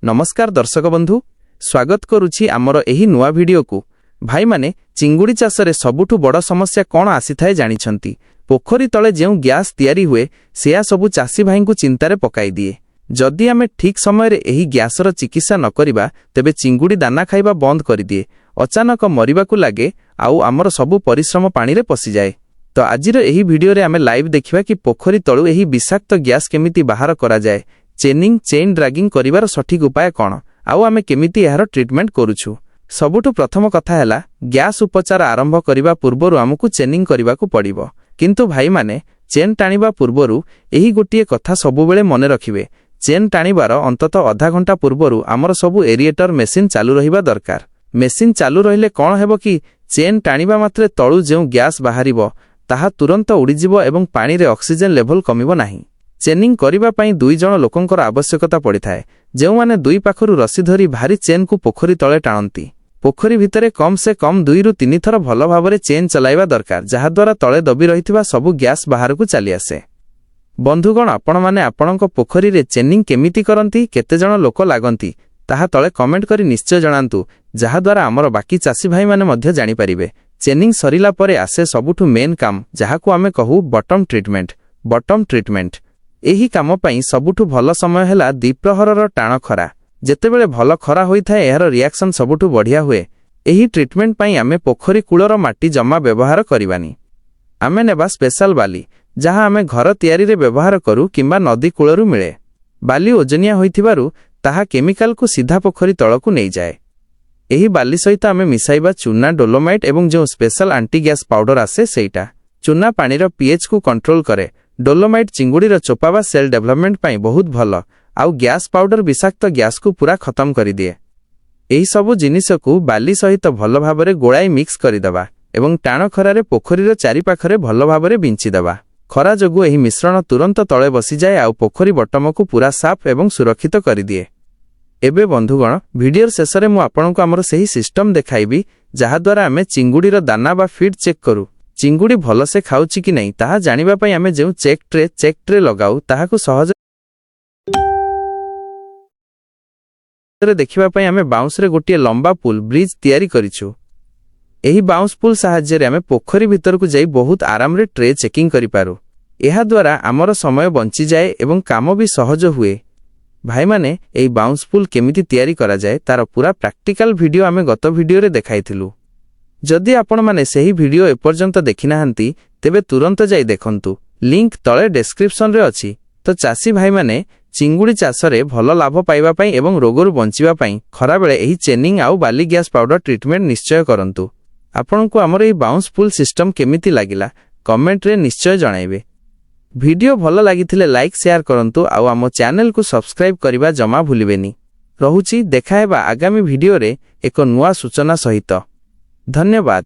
ନମସ୍କାର ଦର୍ଶକ ବନ୍ଧୁ, ସ୍ୱାଗତ କରୁଛି ଆମର ଏହି ନୂଆ ଭିଡିଓକୁ। ଭାଇମାନେ, ଚିଙ୍ଗୁଡ଼ି ଚାଷରେ ସବୁଠୁ ବଡ଼ ସମସ୍ୟା କ'ଣ ଆସିଥାଏ ଜାଣିଛନ୍ତି? ପୋଖରୀ ତଳେ ଯେଉଁ ଗ୍ୟାସ୍ ତିଆରି ହୁଏ, ସେୟା ସବୁ ଚାଷୀ ଭାଇଙ୍କୁ ଚିନ୍ତାରେ ପକାଇଦିଏ। ଯଦି ଆମେ ଠିକ୍ ସମୟରେ ଏହି ଗ୍ୟାସର ଚିକିତ୍ସା ନ କରିବା, ତେବେ ଚିଙ୍ଗୁଡ଼ି ଦାନା ଖାଇବା ବନ୍ଦ କରିଦିଏ, ଅଚାନକ ମରିବାକୁ ଲାଗେ ଆଉ ଆମର ସବୁ ପରିଶ୍ରମ ପାଣିରେ ପଶିଯାଏ। ତ ଆଜିର ଏହି ଭିଡିଓରେ ଆମେ ଲାଇଭ୍ ଦେଖିବା କି ପୋଖରୀ ତଳୁ ଏହି ବିଷାକ୍ତ ଗ୍ୟାସ୍ କେମିତି ବାହାର କରାଯାଏ, ଚେନିଂ, ଚେନ୍ ଡ୍ରାଗିଂ କରିବାର ସଠିକ୍ ଉପାୟ କ'ଣ ଆଉ ଆମେ କେମିତି ଏହାର ଟ୍ରିଟମେଣ୍ଟ କରୁଛୁ। ସବୁଠୁ ପ୍ରଥମ କଥା ହେଲା, ଗ୍ୟାସ୍ ଉପଚାର ଆରମ୍ଭ କରିବା ପୂର୍ବରୁ ଆମକୁ ଚେନିଂ କରିବାକୁ ପଡ଼ିବ। କିନ୍ତୁ ଭାଇମାନେ, ଚେନ୍ ଟାଣିବା ପୂର୍ବରୁ ଏହି ଗୋଟିଏ କଥା ସବୁବେଳେ ମନେ ରଖିବେ। ଚେନ୍ ଟାଣିବାର ଅନ୍ତତଃ ଅଧା ଘଣ୍ଟା ପୂର୍ବରୁ ଆମର ସବୁ ଏରିଏଟର ମେସିନ୍ ଚାଲୁ ରହିବା ଦରକାର। ମେସିନ୍ ଚାଲୁ ରହିଲେ କ'ଣ ହେବ କି, ଚେନ୍ ଟାଣିବା ମାତ୍ରେ ତଳୁ ଯେଉଁ ଗ୍ୟାସ୍ ବାହାରିବ, ତାହା ତୁରନ୍ତ ଉଡ଼ିଯିବ ଏବଂ ପାଣିରେ ଅକ୍ସିଜେନ୍ ଲେଭଲ କମିବ ନାହିଁ। ଚେନିଂ କରିବା ପାଇଁ ଦୁଇ ଜଣ ଲୋକଙ୍କର ଆବଶ୍ୟକତା ପଡ଼ିଥାଏ, ଯେଉଁମାନେ ଦୁଇ ପାଖରୁ ରସି ଧରି ଭାରି ଚେନ୍କୁ ପୋଖରୀ ତଳେ ଟାଣନ୍ତି। ପୋଖରୀ ଭିତରେ କମ୍ ସେ କମ୍ 2ରୁ 3 ଥର ଭଲ ଭାବରେ ଚେନ୍ ଚଲାଇବା ଦରକାର, ଯାହାଦ୍ୱାରା ତଳେ ଦବି ରହିଥିବା ସବୁ ଗ୍ୟାସ୍ ବାହାରକୁ ଚାଲିଆସେ। ବନ୍ଧୁଗଣ, ଆପଣମାନେ ଆପଣଙ୍କ ପୋଖରୀରେ ଚେନିଂ କେମିତି କରନ୍ତି, କେତେଜଣ ଲୋକ ଲାଗନ୍ତି, ତାହା ତଳେ କମେଣ୍ଟ କରି ନିଶ୍ଚୟ ଜଣାନ୍ତୁ, ଯାହାଦ୍ୱାରା ଆମର ବାକି ଚାଷୀ ଭାଇମାନେ ମଧ୍ୟ ଜାଣିପାରିବେ। ଚେନିଂ ସରିଲା ପରେ ଆସେ ସବୁଠୁ ମେନ୍ କାମ, ଯାହାକୁ ଆମେ କହୁ ବଟମ୍ ଟ୍ରିଟମେଣ୍ଟ। ବଟମ୍ ଟ୍ରିଟମେଣ୍ଟ, ଏହି କାମ ପାଇଁ ସବୁଠୁ ଭଲ ସମୟ ହେଲା ଦ୍ୱିପ୍ରହରର ଟାଣ ଖରା। ଯେତେବେଳେ ଭଲ ଖରା ହୋଇଥାଏ, ଏହାର ରିଆକ୍ସନ୍ ସବୁଠୁ ବଢ଼ିଆ ହୁଏ। ଏହି ଟ୍ରିଟମେଣ୍ଟ ପାଇଁ ଆମେ ପୋଖରୀ କୂଳର ମାଟି ଜମା ବ୍ୟବହାର କରିବାନି। ଆମେ ନେବା ସ୍ପେଶାଲ ବାଲି, ଯାହା ଆମେ ଘର ତିଆରିରେ ବ୍ୟବହାର କରୁ କିମ୍ବା ନଦୀ କୂଳରୁ ମିଳେ। ବାଲି ଓଜନିଆ ହୋଇଥିବାରୁ ତାହା କେମିକାଲକୁ ସିଧା ପୋଖରୀ ତଳକୁ ନେଇଯାଏ। ଏହି ବାଲି ସହିତ ଆମେ ମିଶାଇବା ଚୁନା, ଡୋଲୋମାଇଟ୍ ଏବଂ ଯେଉଁ ସ୍ପେଶାଲ ଆଣ୍ଟି ଗ୍ୟାସ୍ ପାଉଡର ଆସେ ସେଇଟା। ଚୁନା ପାଣିର ପିଏଚ୍କୁ କଣ୍ଟ୍ରୋଲ କରେ, ଡୋଲୋମାଇଟ୍ ଚିଙ୍ଗୁଡ଼ିର ଚୋପା ବା ସେଲ୍ ଡେଭଲପମେଣ୍ଟ ପାଇଁ ବହୁତ ଭଲ ଆଉ ଗ୍ୟାସ୍ ପାଉଡର ବିଷାକ୍ତ ଗ୍ୟାସ୍କୁ ପୁରା ଖତମ କରିଦିଏ। ଏହି ସବୁ ଜିନିଷକୁ ବାଲି ସହିତ ଭଲ ଭାବରେ ଗୋଳାଇ ମିକ୍ସ କରିଦେବା ଏବଂ ଟାଣ ଖରାରେ ପୋଖରୀର ଚାରିପାଖରେ ଭଲ ଭାବରେ ବିଞ୍ଚିଦେବା। ଖରା ଯୋଗୁଁ ଏହି ମିଶ୍ରଣ ତୁରନ୍ତ ତଳେ ବସିଯାଏ ଆଉ ପୋଖରୀ ବଟମକୁ ପୁରା ସାଫ୍ ଏବଂ ସୁରକ୍ଷିତ କରିଦିଏ। ଏବେ ବନ୍ଧୁଗଣ, ଭିଡିଓର ଶେଷରେ ମୁଁ ଆପଣଙ୍କୁ ଆମର ସେହି ସିଷ୍ଟମ ଦେଖାଇବି, ଯାହାଦ୍ୱାରା ଆମେ ଚିଙ୍ଗୁଡ଼ିର ଦାନା ବା ଫିଡ୍ ଚେକ୍ କରୁ। ଚିଙ୍ଗୁଡ଼ି ଭଲସେ ଖାଉଛି କି ନାହିଁ, ତାହା ଜାଣିବା ପାଇଁ ଆମେ ଯେଉଁ ଚେକ୍ ଟ୍ରେ ଲଗାଉ, ତାହାକୁ ସହଜରେ ଦେଖିବା ପାଇଁ ଆମେ ବାଉଁଶରେ ଗୋଟିଏ ଲମ୍ବା ପୁଲ ବ୍ରିଜ୍ ତିଆରି କରିଛୁ। ଏହି ବାଉଁଶ ପୁଲ ସାହାଯ୍ୟରେ ଆମେ ପୋଖରୀ ଭିତରକୁ ଯାଇ ବହୁତ ଆରାମରେ ଟ୍ରେ ଚେକିଂ କରିପାରୁ। ଏହାଦ୍ୱାରା ଆମର ସମୟ ବଞ୍ଚିଯାଏ ଏବଂ କାମ ବି ସହଜ ହୁଏ। ଭାଇମାନେ, ଏହି ବାଉଁଶ ପୁଲ କେମିତି ତିଆରି କରାଯାଏ, ତାର ପୁରା ପ୍ରାକ୍ଟିକାଲ ଭିଡିଓ ଆମେ ଗତ ଭିଡିଓରେ ଦେଖାଇଥିଲୁ। ଯଦି ଆପଣମାନେ ସେହି ଭିଡିଓ ଏପର୍ଯ୍ୟନ୍ତ ଦେଖିନାହାନ୍ତି, ତେବେ ତୁରନ୍ତ ଯାଇ ଦେଖନ୍ତୁ। ଲିଙ୍କ ତଳେ ଡେସ୍କ୍ରିପସନରେ ଅଛି। ତ ଚାଷୀ ଭାଇମାନେ, ଚିଙ୍ଗୁଡ଼ି ଚାଷରେ ଭଲ ଲାଭ ପାଇବା ପାଇଁ ଏବଂ ରୋଗରୁ ବଞ୍ଚିବା ପାଇଁ ଖରାବେଳେ ଏହି ଚେନିଂ ଆଉ ବାଲି ଗ୍ୟାସ୍ ପାଉଡର ଟ୍ରିଟମେଣ୍ଟ ନିଶ୍ଚୟ କରନ୍ତୁ। ଆପଣଙ୍କୁ ଆମର ଏହି ବାଉଁଶ ପୁଲ ସିଷ୍ଟମ କେମିତି ଲାଗିଲା, କମେଣ୍ଟରେ ନିଶ୍ଚୟ ଜଣାଇବେ। ଭିଡିଓ ଭଲ ଲାଗିଥିଲେ ଲାଇକ୍, ସେୟାର କରନ୍ତୁ ଆଉ ଆମ ଚ୍ୟାନେଲକୁ ସବସ୍କ୍ରାଇବ୍ କରିବା ଜମା ଭୁଲିବେନି। ରହୁଛି, ଦେଖାହେବା ଆଗାମୀ ଭିଡିଓରେ ଏକ ନୂଆ ସୂଚନା ସହିତ। ଧନ୍ୟବାଦ।